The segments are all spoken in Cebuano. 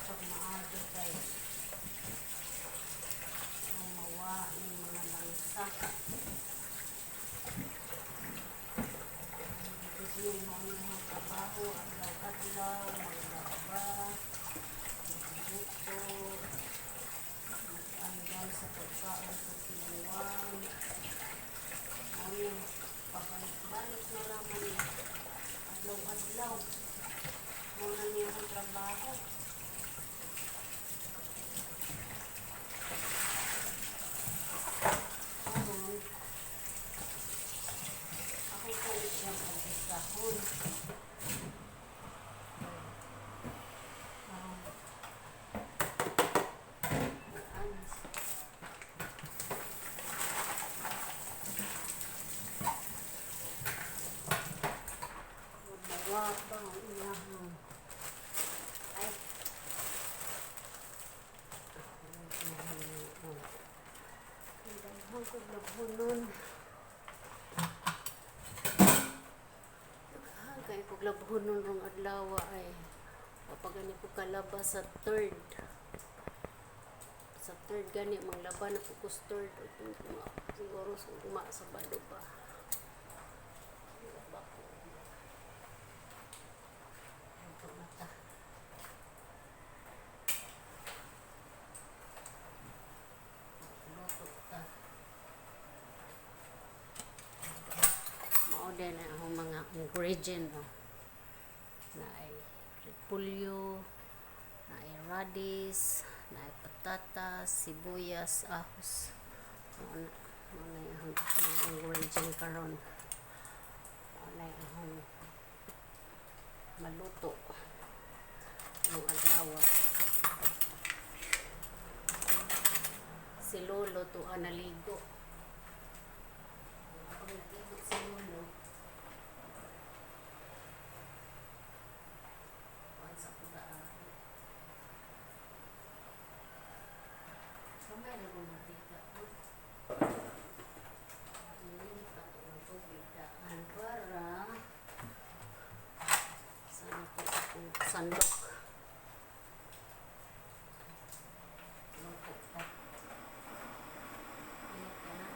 Pag maaga kay ang mawa ng mga langsa. Hindi mga trabaho, adlaw-adlaw, maglaba, magluto, mag-andam sa pagkaon sa tibuan. Ano, pabalik-balik na naman eh. Adlaw-adlaw. Muna niya ang trabaho. Karon, ako po siyang agisahon. Karon, ans. Mawa pa ang iyahang. Ay. Daghan ko labhonon. Daghan kay kog labhonon rong adlaw ay. Kapag gani ko kalaba sa third. Sa third gani manglaba na po ko sa third. Siguro sa ugma, Sabado pa. Laba ko. Luto na ta. Luto ta. Mao din ang mga ingredient, oh. Naay repolyo, naay radish, naay patatas, sibuyas, ahos. Mao na ang mga ingredient karon. Mao na akong maluto ang adlaw. Si Lolo tuwa naligo. Ako naligo si Lolo. Kuan sa kudaan. Kamay na kong mantika. Init pa ito ng tubig daan para sana ko akong sandok. Luto pa. Init ka na.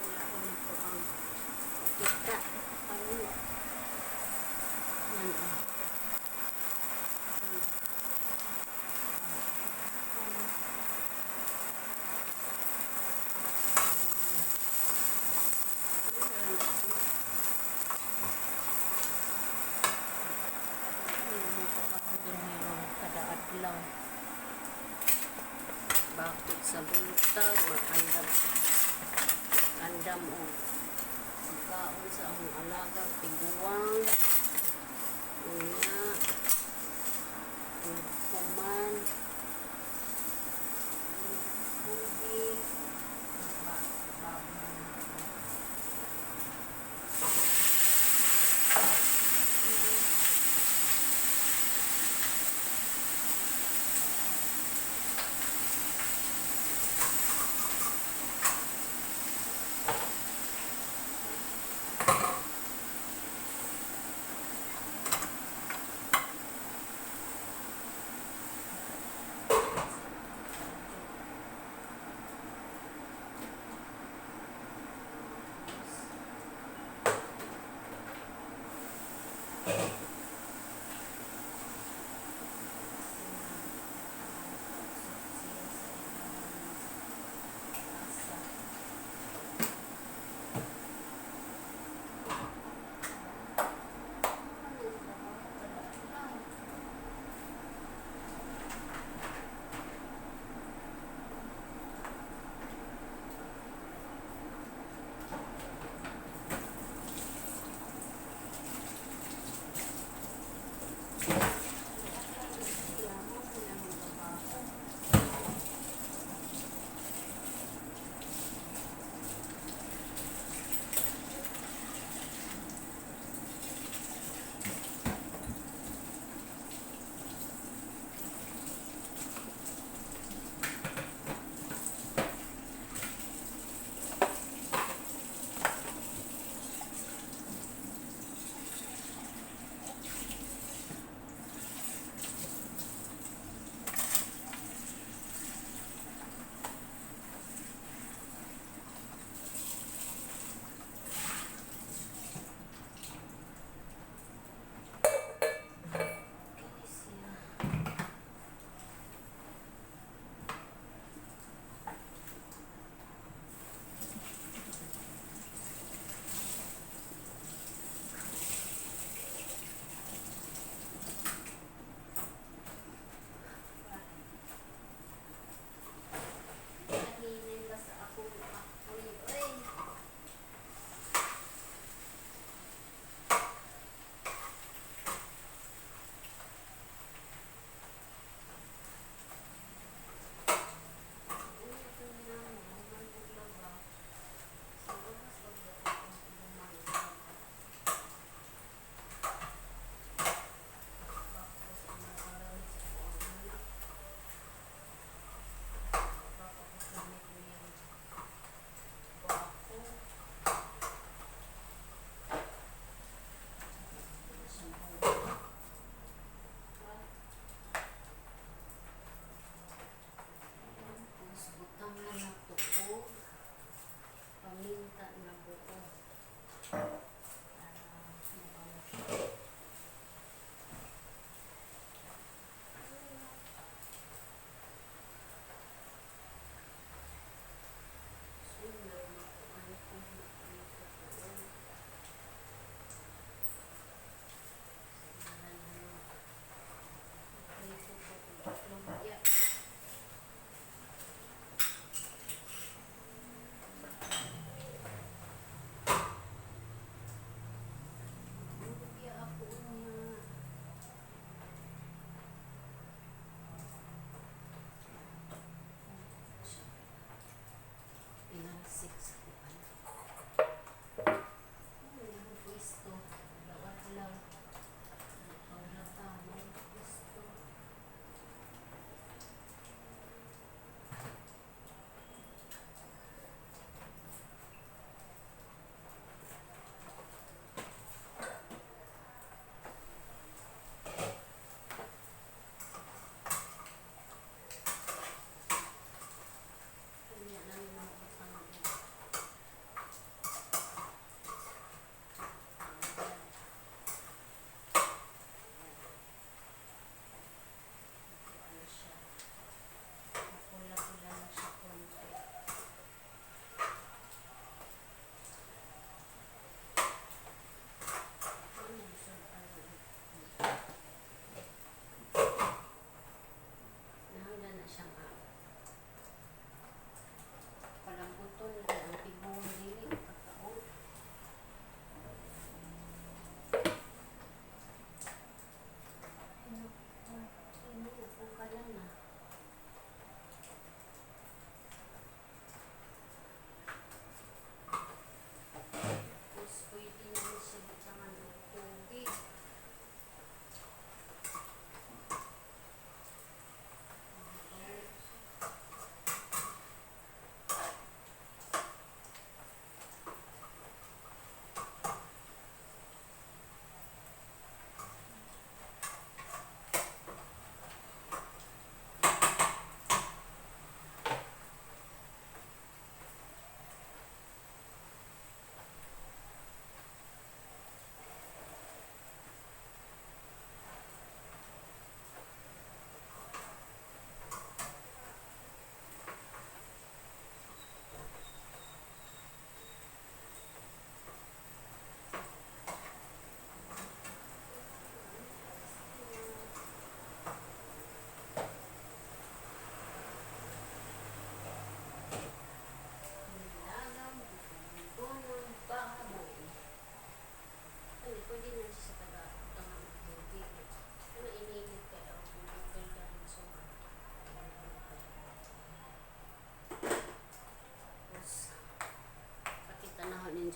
Wala ko na po ang kita. Ano? Yan, oh. Yan. Kada adlaw. Bakit sa buntag, mag-andam sa andam og pagkaon sa akong alagang tiguang. Unya, human, tubig, ba, ba,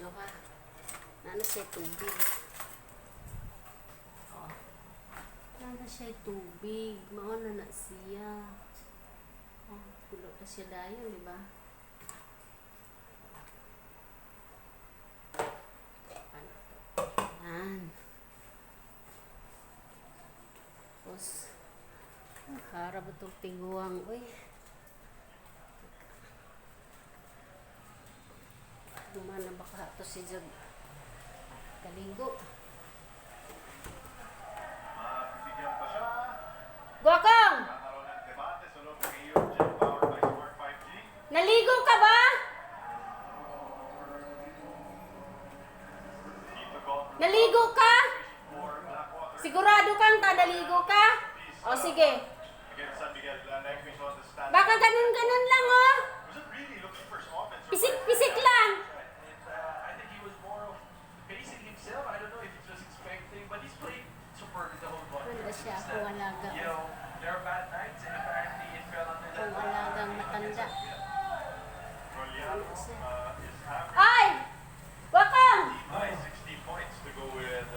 Duha. Naa na siya tubig. Oh. Naa na siya tubig. Mao na na siya. Oh, kulo na siya dayon, di ba? Ano to? Yan. Tapos, harap itong tiguang. Uy. Duman na baka ito si Jag. Kaligo. Mabibigyan pa siya. Gwakong! Kakaroon ng debate sa loob ng EU Jet powered by Smart 5G. Naligo ka ba? Keep the call Naligo ka? for Blackwater. Sigurado kang ta naligo ka? O sige. Against San Miguel, Glenn Eckes on the stand. Baka ganun-ganun lang, oh. Wasn't really looking for his offense. Pisik-pisik lang. And I think he was more of pacing himself. I don't know if he was expecting, but he's played superbly the whole Wala conference. siya, It's akong that, alaga. there are bad nights, and apparently it fell under that. Akong alagang matanda. Roliano is averaging Ay! Wakang! by 60 points to go with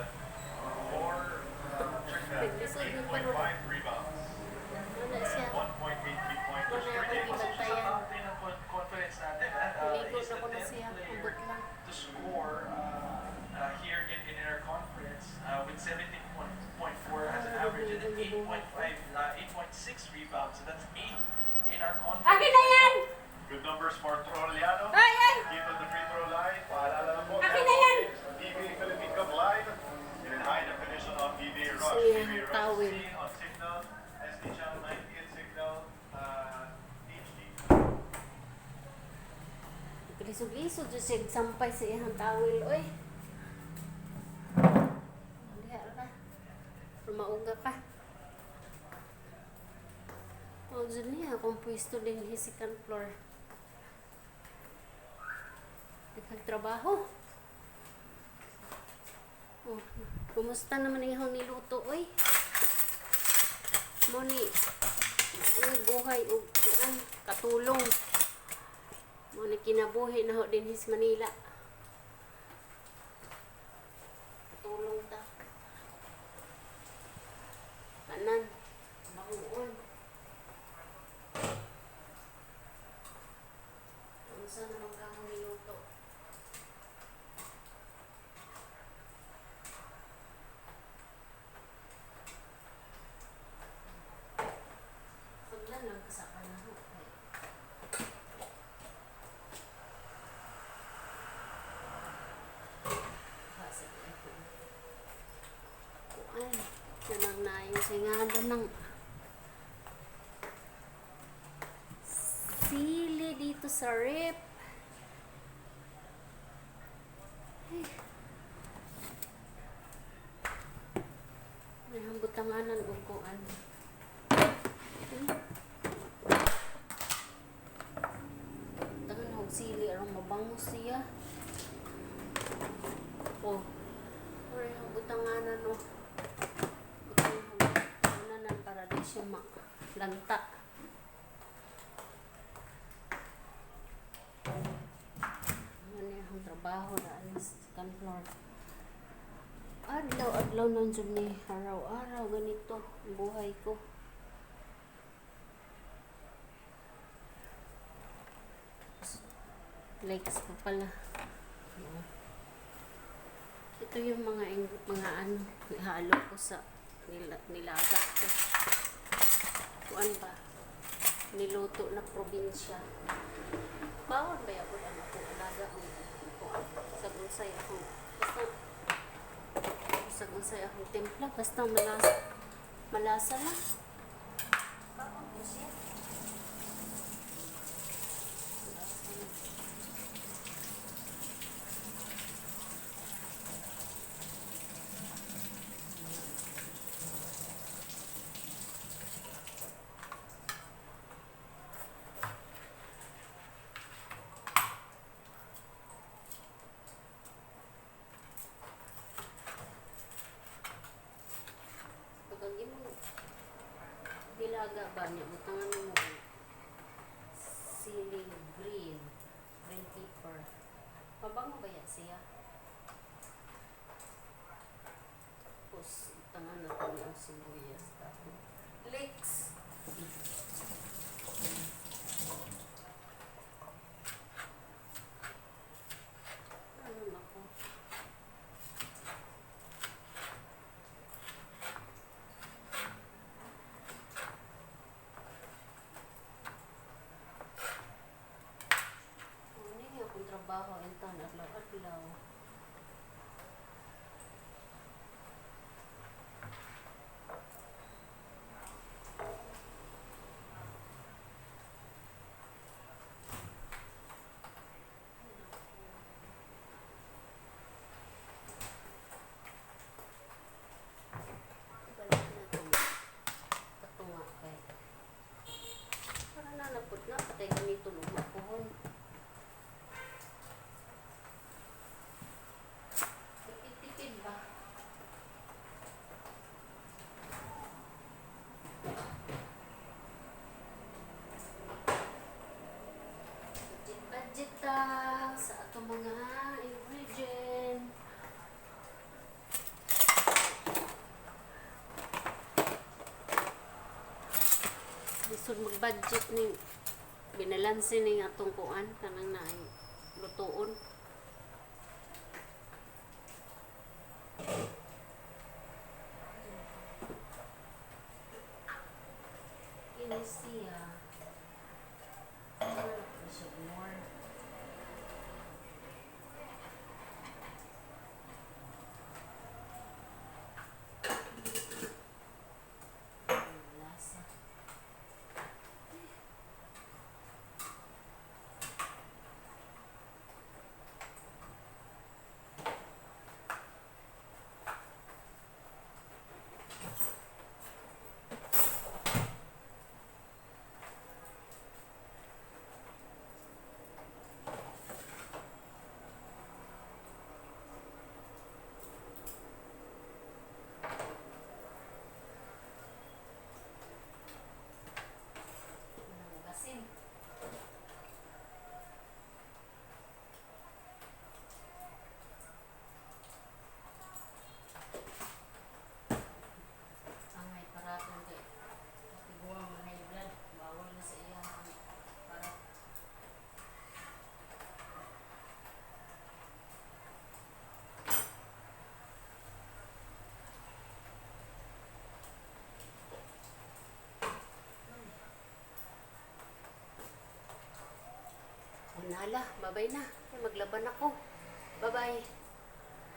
four, Naglisod yung 8.5 rebounds, Wala siya. 1.83 pointers Wala per akong game. gibantayan. Sa mountain ng conference natin, Naligo he's na the ko na 10th siya. player Abot lang. to score here in our conference with 17.4 as an average and then 8.5, 8.6 rebounds. So that's 8 in our conference. Akin na yan! Good numbers for Troliano. Ay, ay! Keep at the free throw line. Paalala lang po. Akin na yan! PBA Philippine Cup live and in high definition on PBA Rush. So, yan, PBA Rush tawid. is seen on Signal, SD Channel 90 and Signal HD. Lisod-lisod dyan siya sampay sa iyang tawil. Oy! Diha ka. Rumauga ka. O, dyan niya. Akong pwesto din hi second floor. Nagtrabaho. Oh, kumusta naman ang iyong niluto, oy? Moni, ang buhay og kuan katulong. Mo ni kinabuhi na ho din his Manila. Katulong ta. Kanan, bahuon. Unsa naman ka akong niluto? Suglan lang ka sa kanang. Kasi ako. Kuan, kanang naayong singada ng sili dito sa rep. Ay. May hambutanganan og kuan. Tangan og sili aron mabango siya. Oh. Ore butanganan no. Butanganan para di siya lanta. Ano ang trabaho na sa second floor. Adlaw, adlaw nun jud ni, araw-araw ganito ang buhay ko. Likes pa pala. Oo. Ito yung mga ano, halo ko sa nilaga ko. Kuan ba? Niluto na probinsya. Bawon ba yabot ang ako alaga ang kuan sa unsay ako. Basta sa unsay akong timpla, basta malasa malasa lang. Bawon ko siya. Malasa lang. Pag ang imong nilaga ba niya, butangan mo og sili green, green pepper. Mabango ba yan siya? Tapos, tangan na ko ang sibuyas. Tapos, leeks. Ano na ko? Ano yung akong trabaho in town, adlaw-adlaw. Balik na ito. Katunga kay. Para na napod na, patay ganito luma pohon. Tipid-tipid ba? Budget, budget ta sa atong mga ingredient. Lisod mag-budget ni binalanse ni atong kuan kanang naay lutuon. Kini siya. Ano na siya more? Ang lasa. Ang basin. Angay paratong kay tiguang mga high blood, bawal na sa iya ang para. Unala, babay na. Ay, maglaban ako. Bye-bye.